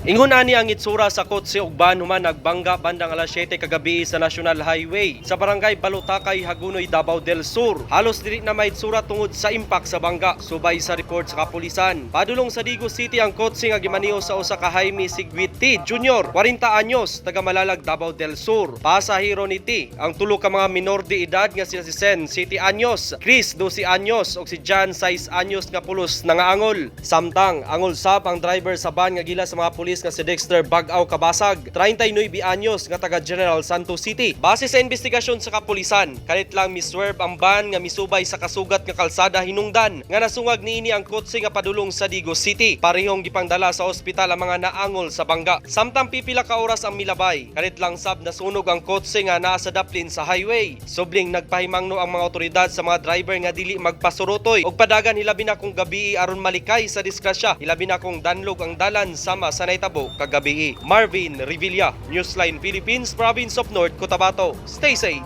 Ingon ani ang itsura sa kotse ug van human nagbangga bandang alas 7 kagabi sa National Highway sa Barangay Balutakay, Hagonoy, Davao del Sur. Halos dili na maitsura tungod sa impact sa bangga, subay sa report sa kapulisan. Padulong sa Digos City ang kotse nga gimaniho sa usa ka Jaime Sigwit T. Jr., 40 anyos, taga Malalag, Davao del Sur. Pasahero ni T ang tulo ka mga minor de edad nga sila si Sen, 7 anyos, Chris, 12 anyos, ug si John, 6 anyos nga pulos nangaangol. Samtang angol sab ang driver sa van nga gila sa mga pulis nga si Dexter Bagaw Kabasag, 39 anyos, nga taga General Santos City. Base sa investigasyon sa kapulisan, kalit lang miswerve ang van nga misubay sa kasugat nga kalsada hinungdan nga nasungag niini ang kotse nga padulong sa Digos City. Parehong gipangdala sa ospital ang mga naangol sa bangga. Samtang pipila ka oras ang milabay, kalit lang sab nasunog ang kotse nga naa sa daplin sa highway. Subling nagpahimangno ang mga otoridad sa mga driver nga dili magpasurotoy og padagan, hilabi na kung gabi, aron malikay sa disgrasya, hilabi na kung danlog ang dalan sama sa nahitabo kagabi. Marvin Revilla, Newsline Philippines, Province of North Cotabato. Stay safe.